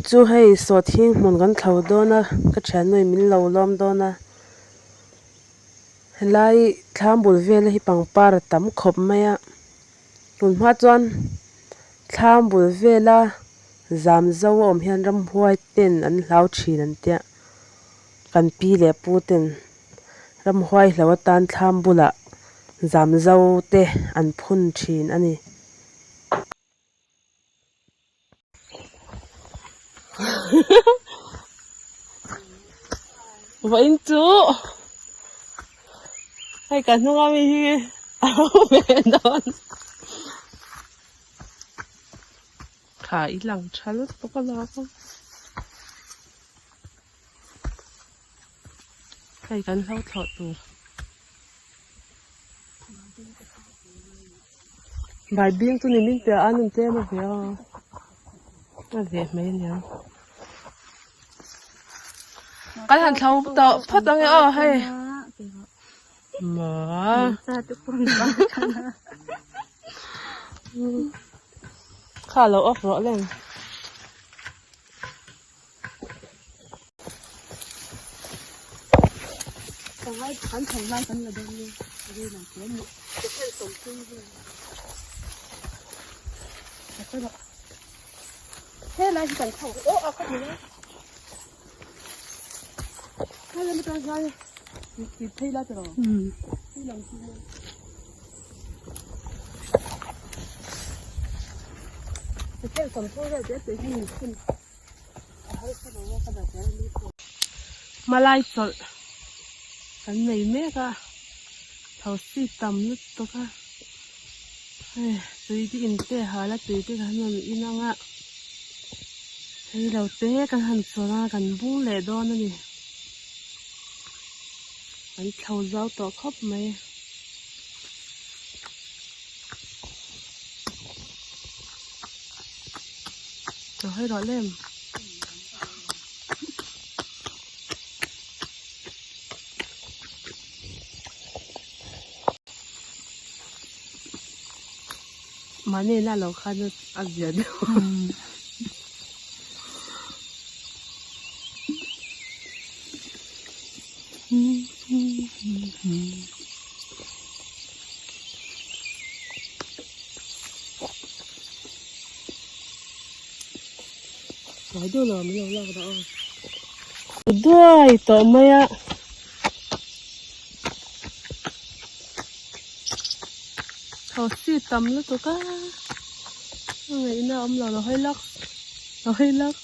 chu hei sawhthing hmun kan thlo dawn a ka thiannu in min lo lawm dawn a helai thlam bul vel hi pangpar a tam khawp mai a tun hma chuan thlam bul vela zam zo a awm hian ramhuai ten an hlau thin an tia kan pi leh pu ten ramhuai hlo atan thlam bulah zam zo te an phun thin a ni. Vawiin chu hei kan hnung ami hi a lo ve dawn kha i lang tha lutuk alawm hei kan hlo thlawh tur. Baibing chu ni min piah a nun tlem a ve a a ve mai aniang kan han thlo tawh phawt ang e aw hei maw kha lo off rawh leng. Hmalai chawlh kan nei mek a thosi tam lutuk a hei tui te in te hal a tui te kan rawn in ang a hei lo te kan han chawlh a kan bung leh dawn a ni an thlo zau tawh khawp mai. Chaw hawi rawh lem. Mahni ina lo khan a zia deuh. Duai tawh mai a thosi tam lutuk a a ngaihna a awm lo lo hawi lawk lo hawi lawk.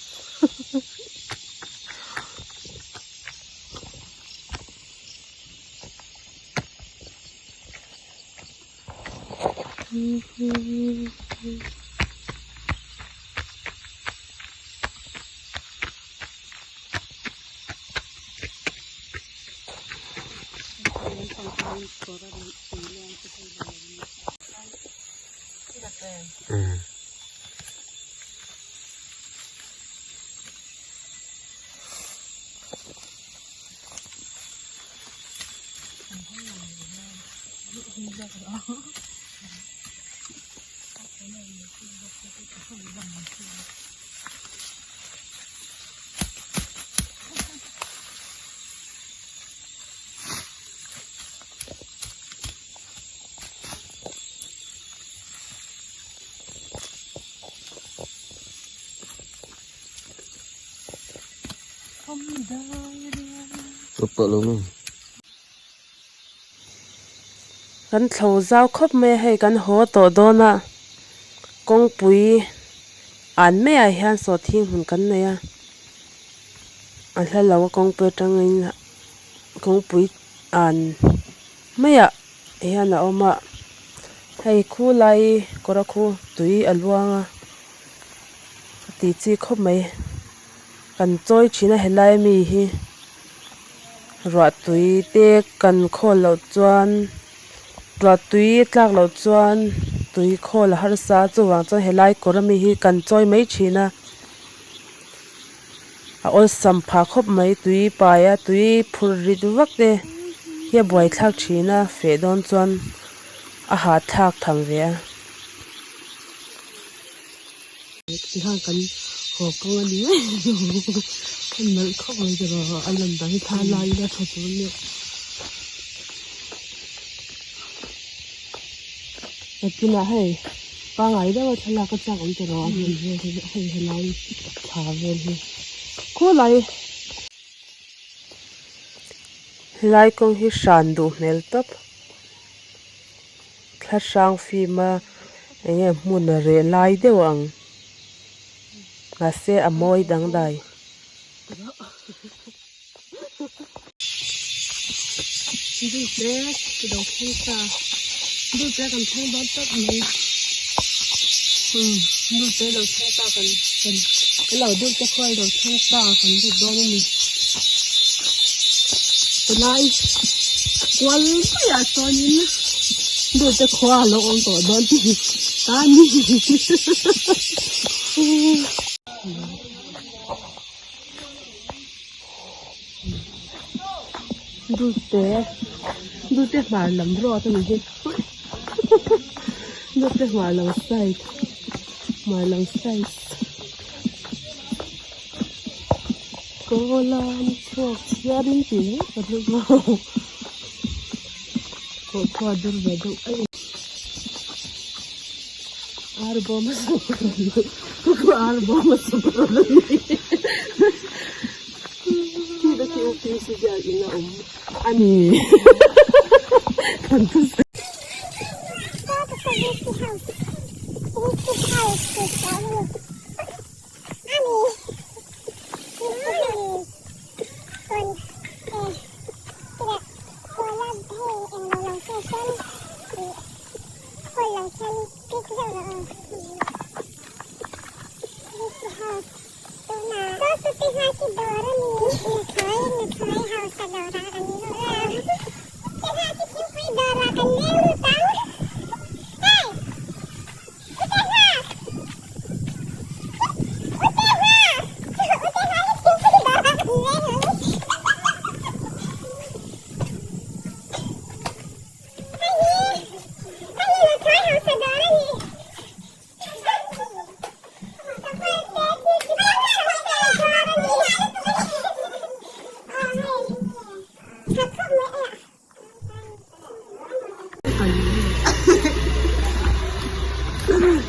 Kan thlo zau khawp mai a hei kan haw tawh dawn a kawngpui an maiah hian sawhthing hmun kan nei a a hla lo a kawngpui atangin kawngpui an maiah hian a awm a hei khulai kawr a khu tui a luang a a tih chi khawp mai kan chawi thin a helai ami hi. Ruah tui te kan khawl loh chuan ruah tui tlak loh chuan tui khawl a harsa a chuvang chuan helai kawr ami hi kan chawi mai thin a a awlsam phah khawp mai tui pai a tui phur rit vak te hi a buaithlak thin a feh dawn chuan a hahthlak tham ve a. Tihian kan Haw kawng a ni mai lo a nalh khawp mai ta rawh a lan dan hi thla laiin a tha tur ania nakinah hei pangai deuha thlalak a chak awm ta rawh a hmun vel hi hei helai thla vel hi khulai helai kawng hi hran duh hmel tawp thla hrang fim a eng nge hmun a reh lai deuh ang. Mahse a mawi dangdai. Dute ka lo thleng ta. Dute kan thleng dawn tawp mai. Umm dute lo thleng ta kan kan kan lo dute khuai lo thleng ta kan lut dawn a ni. Tunlai kual maiah chuanin dute khua a lo awm tawh dawn tih a ni. Dute dute hmar lam road a ni hi dute hmar lam side hmar lam side. Kawla ni chhuak chhiarin tih mai ka duh lo kawh khua dur ve deuh a ni ar bawm a suk ar bawm a suk rawn a ni khi te khi upc biakin a awm a ni kan thusawi.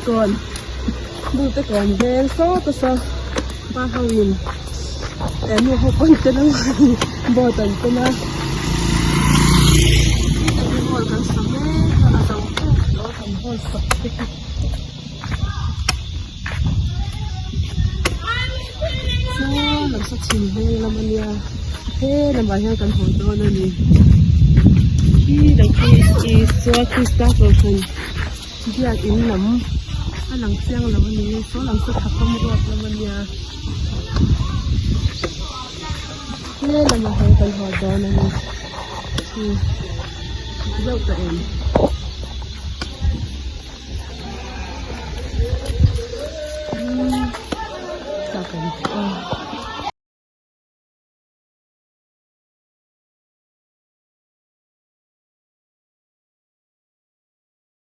Kawn dute kawn veng sawt a saw pa ho in eh nu ho pawn te lang boat an pen a hall kan sa mek a a zo mek lo a kan hall sak te hi chuan lam saw chhim veng lam a nia he lamah hian kan haw dawn a ni khi lo khi Isua Krista kohhran biak in lam a lang chiang lo a ni saw lam saw thakawm ruat lam a nia he lamah hian kan haw dawn a ni zauh ta em.